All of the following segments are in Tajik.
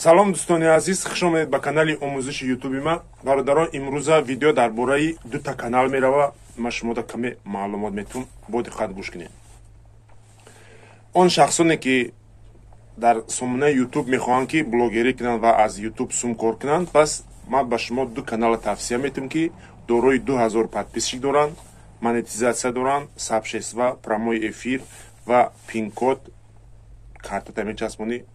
Салом, дӯстони азиз, хуш омадед ба канали омӯзиши ютуби ма. Бародарон, имрӯза видео дар бораи дута канал мерава. Ма шумода каме маълумот метум, бо диққат гӯш кунед. Он шахсоне ки дар сомонаи ютуб мехоҳанд ки блогерӣ кунанд ва аз ютуб сум кор кунанд, пас ман ба шумо ду канала тавсия метум, ки дорои 2000 подписчик доранд, монетизатсия доранд, сообщества, прямой эфир ва пинкод картата мечаспонӣ,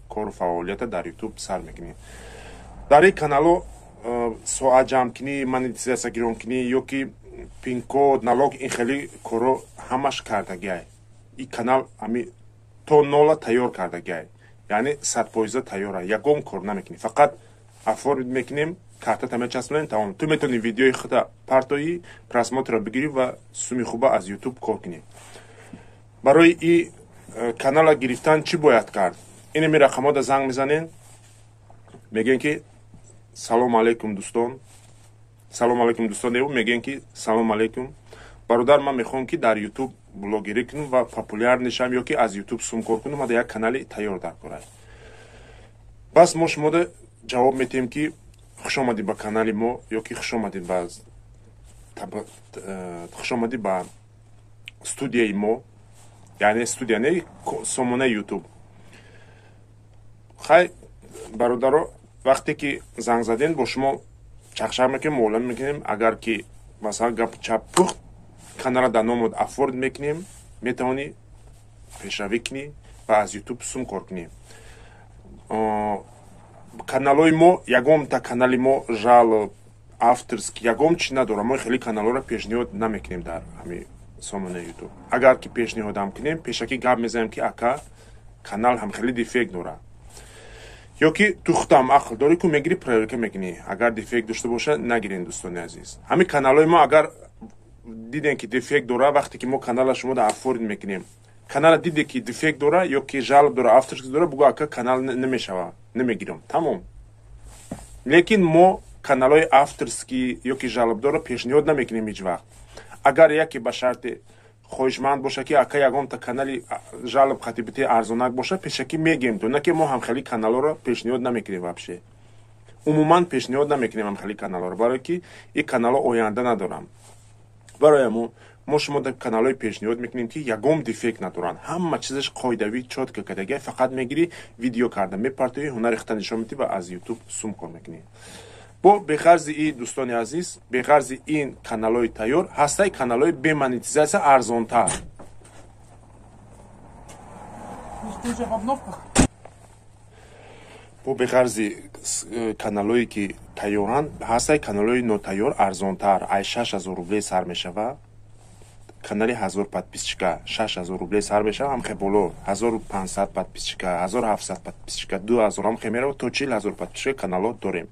кору фаъолията дар ютуб сар мекунӣ. Дар ин канало соат ҷамъкунӣ, монетизатсия гиронкунӣ ё ки пинкод, налог, ин хеле коро ҳамаш кардагиай. Ин канал ами то нола тайёр кардагиай, яъне 100% тайёра, ягон кор намекунӣ, фақат оформить мекунем, картата мечаспонем, тамом. Ту метавонӣ видеои худа партоӣ, просмотрро бигирӣ ва суми хуба аз ютуб кор кунӣ. Барои и канала гирифтан чӣ бояд кард? Инами рақамҳода занг мезанен, мегӯен ки салом алейкум, дӯстон, салом алейкум, дӯстон, неву мегӯен ки салом алейкум, бародар, ман мехоҳам ки дар ютуб блогерӣ кунам ва популяр нишам ё ки аз ютуб сум кор кунам, ада як канали тайёр дар корай. Бас мо шумода ҷавоб метиҳем ки хуш омадӣ ба канали мо ё ки хуш омадӣ ба студияи мо, яъне студия не, сомонаи ютуб. Хай, бародаро, вақте ки занг задем, бо шумо чақчақ мекунем, муолама мекунем. Агар ки масалан гап чап пухт, канала дар номот оформить мекунем, метавонӣ пешравӣ кунӣ ва аз ютуб сум кор кунӣ. Каналҳои мо, ягонта канали мо жалоб, авторский, ягон чи надорам. Мо хеле каналҳоро пешниҳод намекунем дар ҳамин сомонаи ютуб. Агар ки пешниҳодам кунем, пешакӣ гап мезанем ки ака, канал ҳам хеле дефект дорад, ё ки ту худам ақл дорӣ ку, мегирӣ, проверка мекунӣ. Агар дефект дошта боша, нагирен. Дӯстони азиз, ҳамин каналҳои мо агар дидем ки дефект дора, вақте ки мо канала шумода оформить мекунем, канала диде ки дефект дора ё ки жалоб дора, авторский дора, бугӯ ака, канал намешава, намегирам, тамом. Лекин мо каналҳои авторский ё ки жалобдорро пешниҳод намекунем ҳеҷ вақт. Агар яке ба шарти хоҳишманд боша ки ака, ягонта канали жалоб хатибити арзонак боша, пешакӣ мегем то, на ки мо ҳамхели каналҳоро пешниҳод намекунем, вообще умуман пешниҳод намекунем ҳамхели каналҳоро, барое ки ин каналҳо оянда надоранд. Барои ҳамон мо шумо каналҳои пешниҳод мекунем, ки ягон дефект надоранд, ҳама чизаш қоидавӣ, чётко кардагия, фақат мегирӣ, видео карда мепартоӣ, ҳунари худта нишон медиҳӣ ва аз ютуб сум кор мекунӣ. Бо беғарзи ин, дӯстони азиз, беғарзи ин каналҳои тайёр ҳастаи каналҳои бемонетизатсия арзонтар. Ты уже в обновках? Бо беғарзи каналҳое ки тайёранд, ҳастаи каналҳои нотайёр арзонтар, ай 6000 рубле сар мешава. Канали 1000 подписчика 6000 рубле сар мешава, ҳамхе боло 1500 подписчика, 1700 подписчика, 2000, ҳамхе мерава то 40 000 подписчика каналҳо дорем.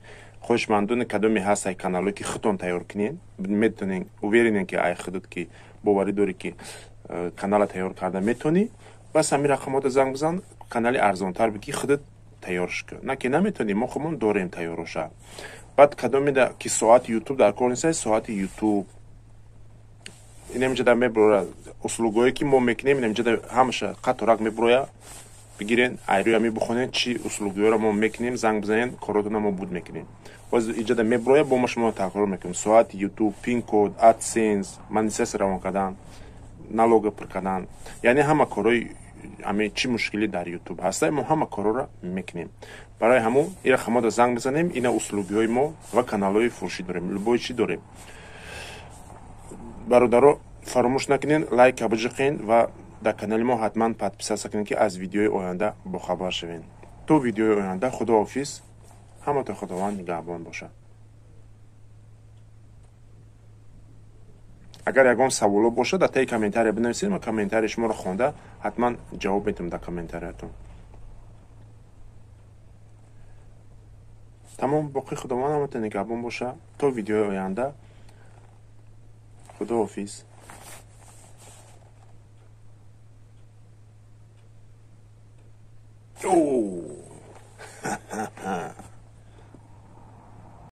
Хоҳишмандони кадоме ҳастай каналҳое ки худтон тайёр кунед, метонен, уверенен ки ай худот ки боварӣ дорӣ ки канала тайёр карда метавонӣ, бас ҳамин рақамота занг бизан, канали арзонтар бигӣ, худат тайёрш кун. На ки наметавонӣ, мо худмон дорем тайёроша. Баъд кадомеда ки соати ютуб дар кор неста, соати ютуб инамиҷада мебурора, услугое ки мо мекунем инамиҷада ҳамаша қаторак мебуроя. Бигирен, айрӯя мебухонен, чӣ услугиёро мо мекунем, занг бизанен, коротона мо буд мекунем. Боз иҷода мебуроя, бо ма шумо такрор мекунем: соати ютуб, пин-код, адсенс, монетизатсия равон кардан, налога пур кардан, яъне ҳама корҳои ҳаме чӣ мушкилӣ дар ютуб ҳаста, мо ҳама корҳоро мекунем. Барои ҳамун ира хамода занг бизанем. Ина услугиҳои мо ва каналҳои фурӯшӣ дорем, любой чӣ дорем. Бародаро, фаромӯш накунен, лайка биҷиқен ва дар канали мо ҳатман подписаться кунед, ки аз видеои оянда бохабар шавед. То видеои оянда, худоҳофиз, ҳамато Худованд нигаҳбон бошад. Агар ягон саволо бошад, дар таи комментария бинависед, ма комментарияи шуморо хонда ҳатман ҷавоб медиҳам дар комментариятон. Тамом, боқӣ Худованд ҳамато нигаҳбон боша. То видеои оянда, худоҳофиз. Oh!